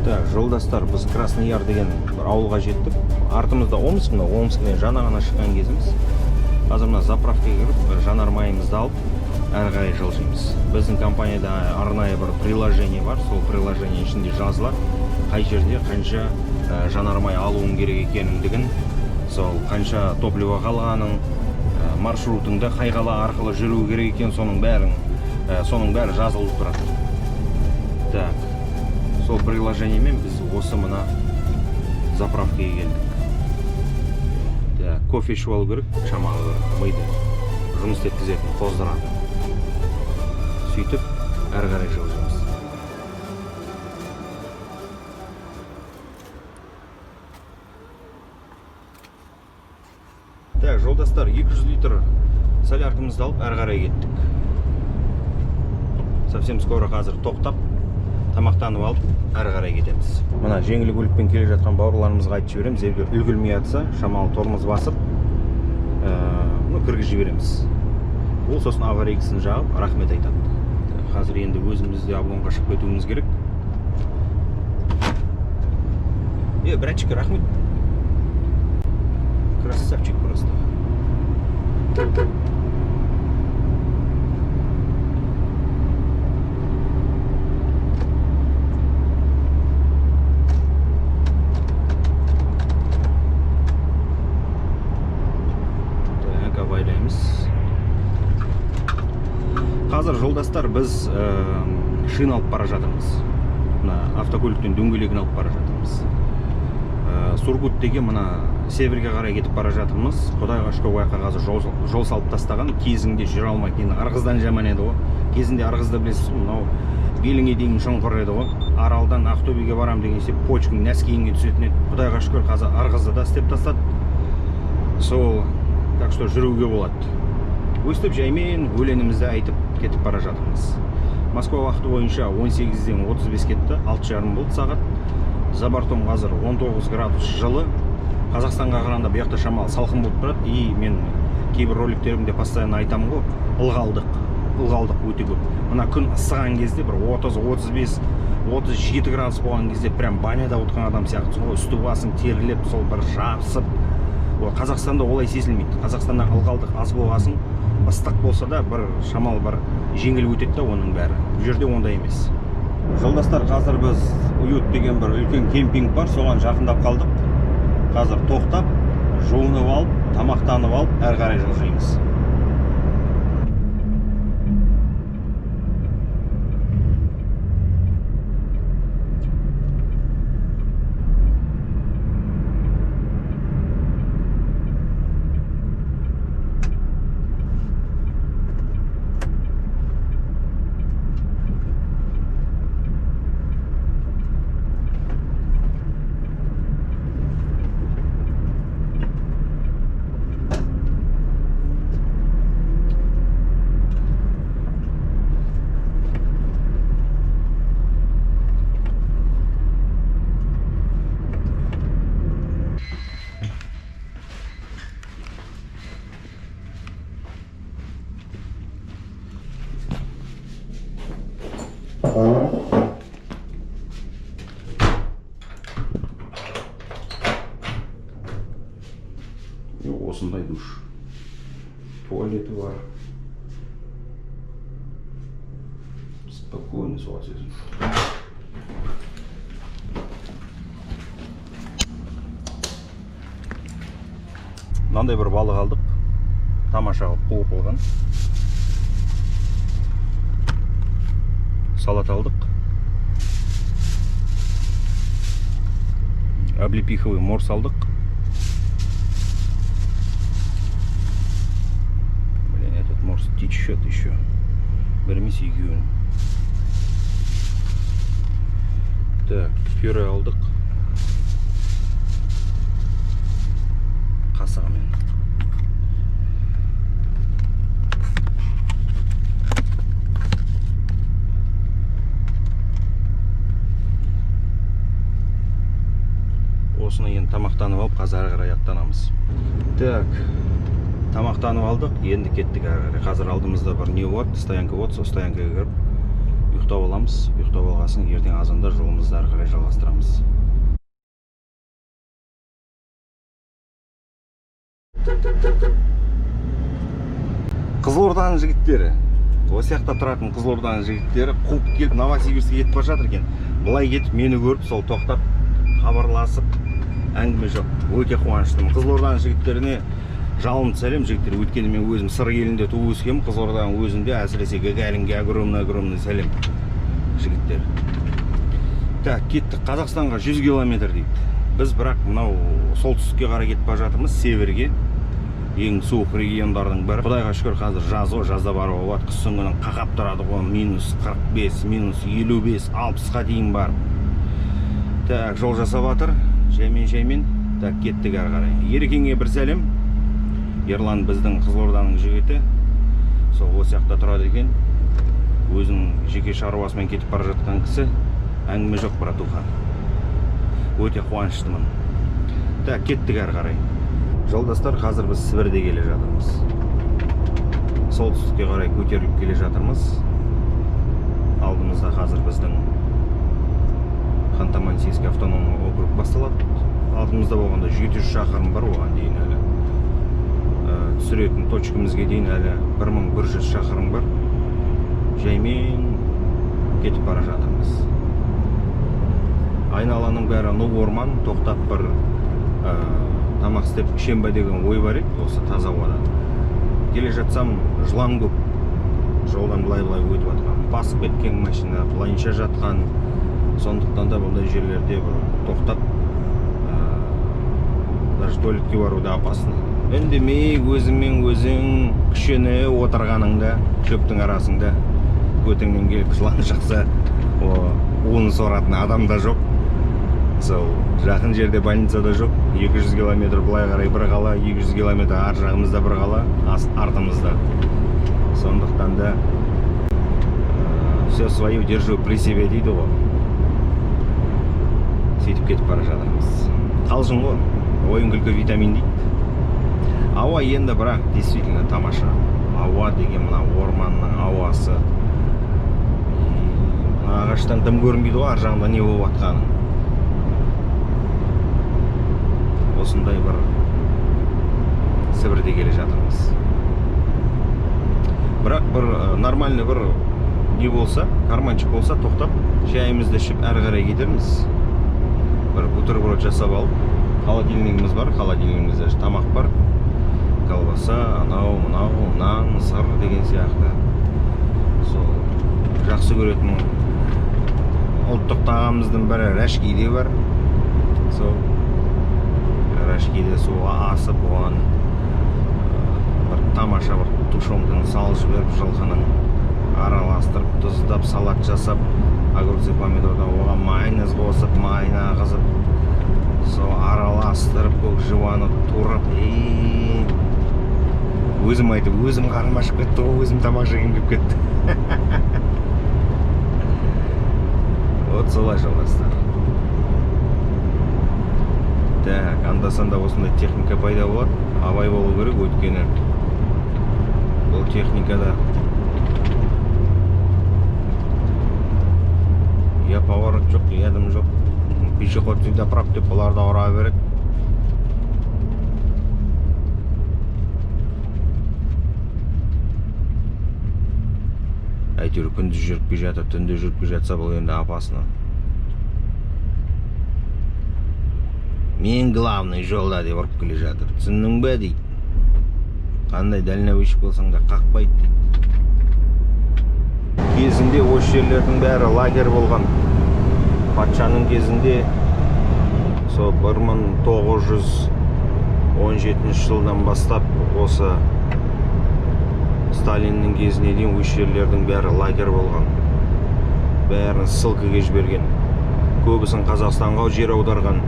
Так, жолдастар, біз Красный Яр деген бір ауылға жеттік. Артымызда Омск, мына Омскіден жаңа ғана шыққан кезіміз. Қазір мына заправкаға кіріп, бір жанармайымызды алып, әрі қарай жылжимыз. Біздің компанияда арнайы бір приложение бар, сол приложение ішінде жазылады, қай жерде қанша жанармай алуың керек екендігін, сол қанша топливо қалғанын, маршрутыңды қай қала арқылы жүру керек екен, соның бәрі жазылып тұрады. Так, сол приложениемен біз осы мына заправкаға келдік. Так, кофе ішіп алу керек, шамалы бір миды жұмыс істеткізетін, қоздыратын. Сөйтіп әрі қарай жылжимыз. Так, жолдастар, 200 литр соляркамызды алып, әрі қарай кеттік. Совсем скоро қазір тоқтап, тамақтанып алып, әрі қарай кетеміз. Мына жеңіл көлікпен келе жатқан бауырларымызға айтып жібереміз, егер үлгермей жатса, шамалы тормоз басып, ну, кіргізіп жібереміз. Ол сосын аварийкасын жағып, рахмет айтады. Қазір енді өзіміз де обгонға шығып кетуіміз керек. Е, братчик, рахмет. Красавчик просто. Так, абайлаймыз. Қазір, жолдастар, біз шина алып бара жатырмыз. Мына автокөліктің дөңгелегін алып бара жатырмыз. Сургут деген мына северге қарай кетіп бара жатырмыз. Құдайға шүкір, ол жаққа қазір жол салып тастаған. Кезінде жүре алмайтын, енді Ырғыздан жаман еді ғой. Кезінде Ырғызды білесіз ғой, мынау беліңе дейін шұңқыр еді ғой. Аралдан Ақтөбеге барам деген почкаң нәскиіңе түсетін еді. Құдайға шүкір, қазір Ырғызды да істеп тастады. Сол, так что жүруге болады. Өстіп жаймен өлеңімізді айтып кетіп бара жатырмыз. Москва уақыты бойынша 18-ден 35 кетті, 6:30 болды сағат. За бортом қазір 19 градус жылы. Қазақстанға қарағанда бұл жақта шамалы салқын болып тұрады. И мен кейбір роликтерімде постоянно айтамын ғой, ылғалдық, ылғалдық өте көп. Мына күн ысыған кезде бір 30, 35, 37 градус болған кезде прям баняда отырған адам сияқтысың ғой, үсті басың терлеп, сол бір жабысып. Ол Қазақстанда олай сезілмейді. Қазақстанда ылғалдық аз болғасын, ыстық болса да бір шамалы бір жеңіл өтеді да оның бәрі. Бұл жерде ондай емес. Жолдастар, қазір біз Уют деген бір үлкен кемпинг бар, соған жақындап қалдық. Қазір тоқтап, жуынып алып, тамақтанып алып, әрі қарай жылжимыз. Осындай душ, туалеті бар, спокойно суға түсесің. Мынандай бір балық алдық, тамаша қылып қуырылған. Салат алдық, облепиховый морс алдық. Блин, этот морс течет еще. Бір емес, екеуін. Так, пюре алдық қасығымен. Осыны енді тамақтанып алып, қазір әрі қарай аттанамыз. Так, тамақтанып алдық, енді кеттік әрі қарай. Қазір алдымызда бір не болады, стоянка болады, сол стоянкаға кіріп Ұйықтап аламыз. Ұйықтап алғасын ертең азанда жолымызды ары қарай жалғастырамыз. Қызылорданың жігіттері, осы жақта тұратын Қызылорданың жігіттері қуып келіп Новосибирскке кетіп бара жатыр екен. Былай кетіп мені көріп, сол тоқтап хабарласып, әңгіме жоқ. Өте қуаныштымын. Қызылорданың жігіттеріне жалынды сәлем, жігіттер. Өйткені мен өзім Сыр елінде туып өскенмін. Қызылорданың өзінде, әсіресе Гагаринге огромный огромный сәлем, жігіттер. Так, кеттік. Қазақстанға 100 километр дейді. Біз бірақ мынау солтүстікке қарай кетіп бара жатырмыз, северге. Ең суық региондардың бірі. Құдайға шүкір, қазір жаз ғой, жазда баруға болады. Қыстың күні қақап тұрады ғой, минус 45, минус 55, 60-қа дейін барып. Так, жол жасап жатыр, жаймен жаймен. Так, кеттік ары қарай. Ерекеңе бір сәлем. Ерлан біздің Қызылорданың жігіті. Сол осы жақта тұрады екен. Өзінің жеке шаруасымен кетіп бара жатқан кісі. Әңгіме жоқ, братуха. Өте қуаныштымын. Так, кеттік ары қарай. Жолдастар, қазір біз Сібірде келе жатырмыз. Солтүстікке қарай көтеріліп келе жатырмыз. Алдымызда қазір біздің Ханты-Мансийский автономный округ басталады. Алдымызда болғанда 700 шақырым бар, оған дейін әлі. Түсіретін точкамызге дейін әлі 1100 шақырым бар. Жаймен кетіп бара жатырмыз. Айналаның бәрі ну орман, тоқтап бір тамақ істеп ішем бе деген ой бар еді осы таза ауада. Келе жатсам жылан көп. Жолдан былай-былай өтіп жатқан, басып кеткен машина, былайынша жатқан. Сондықтан да бұндай жерлерде бір тоқтап, даже туалетке бару да опасно. Үндемей өзіңмен өзің күшене отырғаныңда, шөптің арасында көтіңнен келіп жылан шықса, уын соратын адам да жоқ. Сол жақын жерде больница да жоқ. 200 километр былай қарай бір қала, 200 километр ар жағымызда бір қала, артымызда. Сондықтан да все свое держу при себе дейді ғой. Сөйтіп кетіп бара жатырмыз. Қалжың ғой, ойын күлкі витамин дейді. Ауа енді бірақ действительно тамаша. Ауа деген мына орманның ауасы. Мына ағаштан дым көрінбейді ғой, ар жағында не болып жатқанын. Осындай бір Сібірде келе жатырмыз. Бірақ бір нормальный бір не болса, карманчик болса, тоқтап шайымызды ішіп әрі қарай кетерміз. Бір бутерброд жасап алып, холодильнигіміз бар, холодильнигімізде тамақ бар. Колбаса, анау, мынау, нан, сыр деген сияқты. Сол жақсы көретін ұлттық тағамымыздың бірі рәшки де бар. Сол рәшкиді суға асып, оған бір тамаша бір тушенканы салып жіберіп, жылқының араластырып, тұздап, салат жасап, огурцы, помидордан оған майонез қосып, майын ағызып, сол араластырып, көк жуаны турап, өзім айтып, өзім қарным ашып кетті ғой, өзім тамақ жегім келіп кетті. Вот солай, жолдастар. Так, анда-санда осындай техника пайда болады. Абай болу керек, өйткені бұл техникада я поворот жоқ, я дым жоқ. Пешеход всегда прав деп бұлар да ұра береді. Әйтеуір күндіз жүріп келе жатыр, түнде жүріп келе жатса, бұл енді опасно. Мен главный жолда деп ұрып келе жатыр. Түсіндің бе дейді. Қандай дальнобойщик болсаң да қақпайды дейді. Кезінде осы жерлердің бәрі лагерь болған. Патшаның кезінде сол бір мың тоғыз жүз он жетінші жылдан бастап осы Сталиннің кезіне дейін осы жерлердің бәрі лагерь болған. Бәрін ссылкаға жіберген. Көбісін Қазақстанға жер аударған.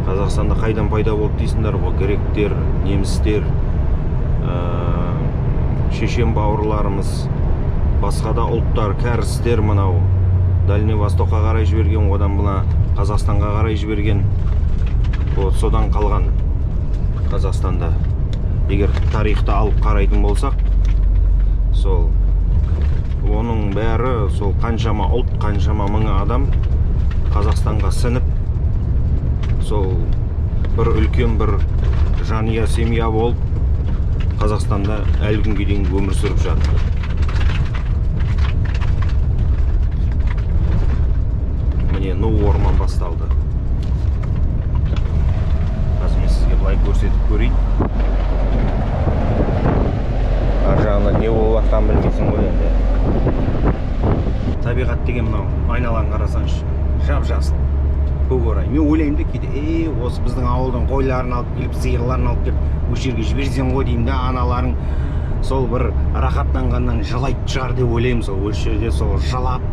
Қазақстанда қайдан пайда болды дейсіңдер ғой, гректер, немістер, шешен бауырларымыз, басқа да ұлттар, кәрістер мынау Дальний Востокқа қарай жіберген, одан мына Қазақстанға қарай жіберген. Вот содан қалған Қазақстанда. Егер тарихты алып қарайтын болсақ, сол Оның бәрі сол қаншама ұлт, қаншама мың адам Қазақстанға сіңіп, сол бір үлкен бір жанұя, семья болып Қазақстанда әлі күнге дейін өмір сүріп жатыр. Міне, ну, орман басталды. Қазір мен сізге былай көрсетіп көрейін. Ар жағында не болып жатқанын білмейсің ғой енді. Табиғат деген мынау, айналаны қарасаңшы, жап жасыл, көк орай. Мен ойлаймын да кейде, осы біздің ауылдың қойларын алып келіп, сиырларын алып келіп осы жерге жіберсең ғой деймін да, аналарың сол бір рахаттанғаннан жылайтын шығар деп ойлаймын. Сол осы жерде сол жылап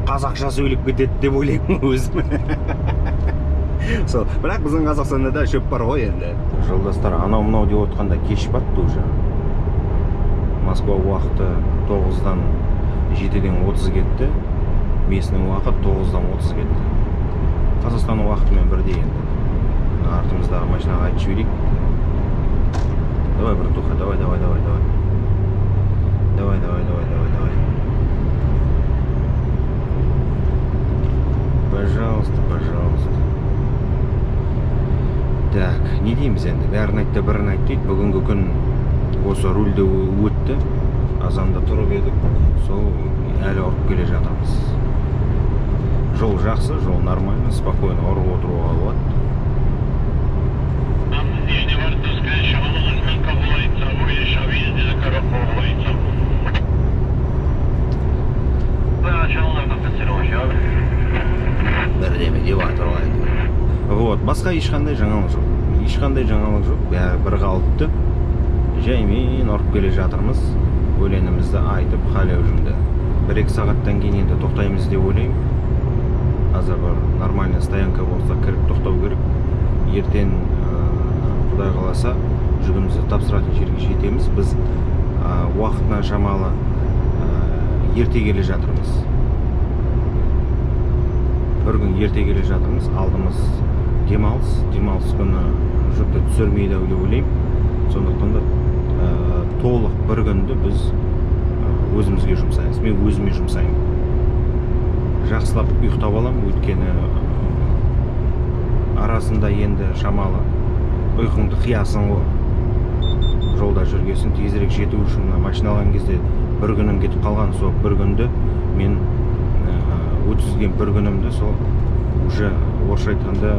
қазақша сөйлеп кетеді деп ойлаймын өзім сол. Бірақ біздің Қазақстанда да шөп бар ғой енді. Жолдастар, анау мынау деп отқанда кеш батты уже. Москва уақыты 9-дан, 7-ден 30 кетті, местный уақыт 9-дан 30 кетті. Қазақстан уақытымен бірдей енді. Мына артымыздағы машинаға айтып жіберейік. Давай, братуха, давай, давай, давай, давай, давай, давай, давай, давай, давай, пожалуйста, пожалуйста. Так, не дейміз енді, бәрін айтты, бірін айт дейді. Бүгінгі күн осы рульде өтті. Азанда тұрып едік, сол әлі ұрып келе жатырмыз. Жол жақсы, жол нормально, спокойно ұрып отыруға болады. Нижневартовская Чаллы, Бірдеме деп жатыр ғой әйтеуір. Вот, басқа ешқандай жаңалық жоқ, ешқандай жаңалық жоқ, бәрі бір қалыпты. Жаймен ұрып келе жатырмыз, өлеңімізді айтып халеужіңді. 1-2 сағаттан кейін енді тоқтаймыз деп ойлаймын. Қазір бір нормальный стоянка болса, кіріп тоқтау керек. Ертең, құдай қаласа, жүгімізді тапсыратын жерге жетеміз. Біз уақытынан шамалы ерте келе жатырмыз, бір күн ерте келе жатырмыз. Алдымыз демалыс, демалыс күні жүкті түсірмейді ау деп ойлаймын. Сондықтан да толық бір күнді біз өзімізге жұмсаймыз. Мен өзіме жұмсаймын, жақсылап ұйықтап аламын, өйткені арасында енді шамалы ұйқыңды қиясың ғой жолда жүргесін, тезірек жету үшін. Мына машина алған кезде бір күнім кетіп қалған. Сол бір күнді мен өткізген бір күнімді сол уже, орысша айтқанда,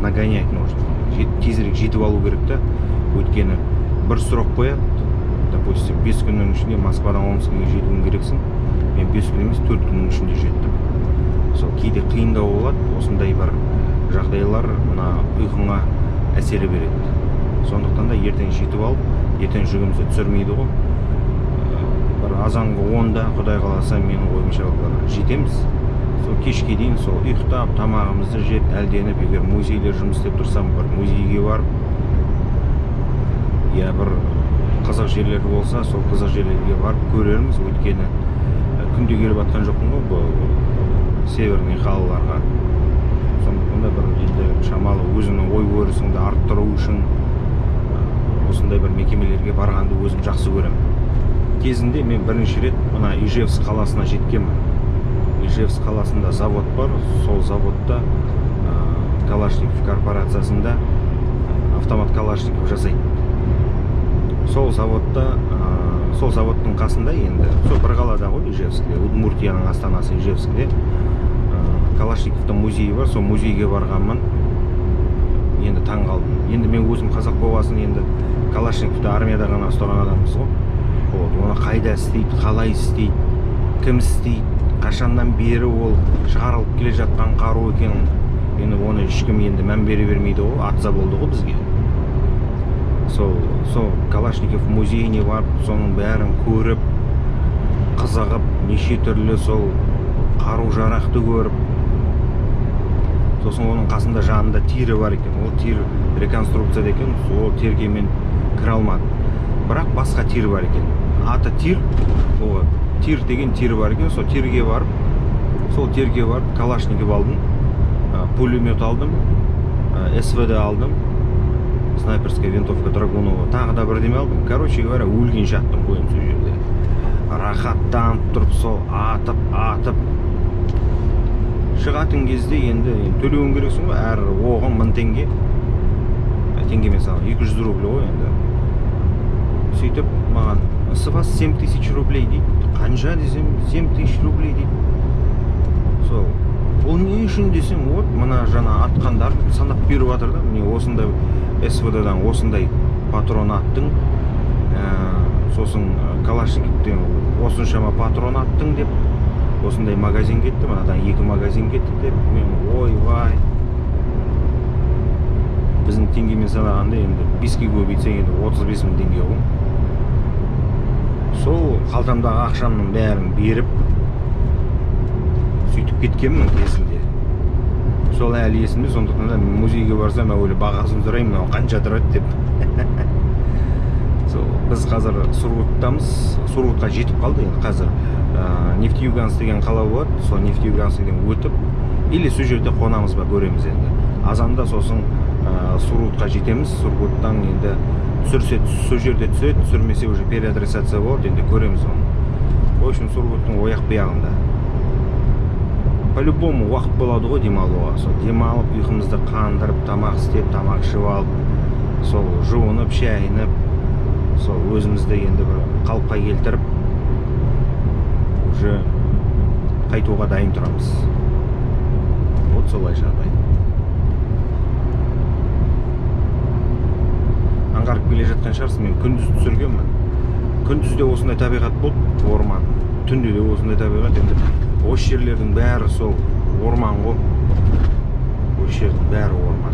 нагонять нужно. Тезірек жетіп алу керек та, өйткені бір срок қояды. Допустим, 5 күннің ішінде Москвадан Омскіге жетуің керексің. Мен 5 күн емес, 4 күннің ішінде жеттім. Сол кейде қиындау болады. Осындай бір жағдайлар мына ұйқыңа әсер береді. Сондықтан да ертең жетіп алып, ертең жүгімізді түсірмейді ғой. Бір азанғы 10-да, құдай қаласа, менің ойымша, бір жетеміз. Сол кешке дейін сол ұйықтап, тамағымызды жеп, әлденіп, егер музейлер жұмыс істеп тұрса, бір музейге барып, я бір қызық жерлер болса, сол қызық жерлерге барып көрерміз. Өйткені күнде келіп жатқан жоқпын ғой бұл северный қалаларға. Сондықтан да бір енді шамалы өзіңнің ой өрісіңді арттыру үшін осындай бір мекемелерге барғанды өзім жақсы көремін. Кезінде мен бірінші рет мына Ижевск қаласына жеткенмін. Ижевск қаласында завод бар. Сол заводта Калашников корпорациясында автомат Калашников жасайды. Сол заводта, сол заводтың қасында, енді сол бір қалада ғой, Ижевскіде, Удмуртияның астанасы Ижевскіде Калашниковтың музейі бар. Сол музейге барғанмын. Енді таң қалдым. Енді мен өзім қазақ болғасын, енді Калашниковты армияда ғана ұстаған адамбыз ғой. Вот, оны қайда істейді, қалай істейді, кім істейді, қашаннан бері ол шығарылып келе жатқан қару екенін, енді оны ешкім енді мән бере бермейді ғой. Атса болды ғой бізге. Сол Калашников музейіне барып, соның бәрін көріп, қызығып, неше түрлі сол қару жарақты көріп, сосын оның қасында, жанында тирі бар екен. Ол тир реконструкцияда екен. Сол тирге мен кіре алмадым, бірақ басқа тир бар екен, аты тир. Вот, тир деген тир бар екен. Сол тирге барып Калашников алдым, пулемет алдым, СВД алдым, снайперская винтовка Драгунова, тағы да бірдеме алдым. Короче говоря, өлгенше аттым ғой енді сол жерде. Рахаттанып тұрып, сол атып атып шығатын кезде енді төлеуің керексің ғой. Әр оғың 1000 теңге. Теңгемен салған 200 рубль ғой енді. Сөйтіп маған: «С вас 7000 рублей», – дейді. «Қанша?» – десем, «7000 рублей», – дейді. Сол ол не үшін десем, вот мына жаңа атқандар санап беріп жатыр да: міне, осындай СВД дан осындай патрон аттың, сосын Калашниковтен осыншама патрон аттың деп, осындай магазин кетті, мынадан екі магазин кетті деп. Мен: «Ойбай!» Біздің теңгемен санағанда енді беске көбейтсең, енді 35 000 теңге ғой. Сол қалтамдағы ақшамның бәрін беріп, сөйтіп кеткенмін кезінде. Сол әлі есімде. Сондықтан да музейге барсам, әуелі бағасын сұраймын, мынау қанша тұрады деп. Сол біз қазір Сургуттамыз, Сургутқа жетіп қалды. Енді қазір Нефтеюганск деген қала болады. Сол Нефтеюганскіден өтіп или сол жерде қонамыз ба, көреміз енді. Азанда сосын Сургутқа жетеміз. Сургуттан енді түсірсе, сол жерде түсіреді, түсірмесе, уже переадресация болады, енді көреміз оны. В общем, Сургуттың ояқ бұяғында по-любому уақыт болады ғой демалуға. Сол демалып, ұйқымызды қандырып, тамақ істеп, тамақ ішіп алып, сол жуынып шайынып, сол өзімізді енді бір қалыпқа келтіріп, уже қайтуға дайын тұрамыз. Вот солай жағдай. Аңғарып келе жатқан шығарсыз, мен күндіз түсіргенмін. Күндіз де осындай табиғат болды, орман, түнде де осындай табиғат. Енді осы жерлердің бәрі сол орман ғой, осы жердің бәрі орман.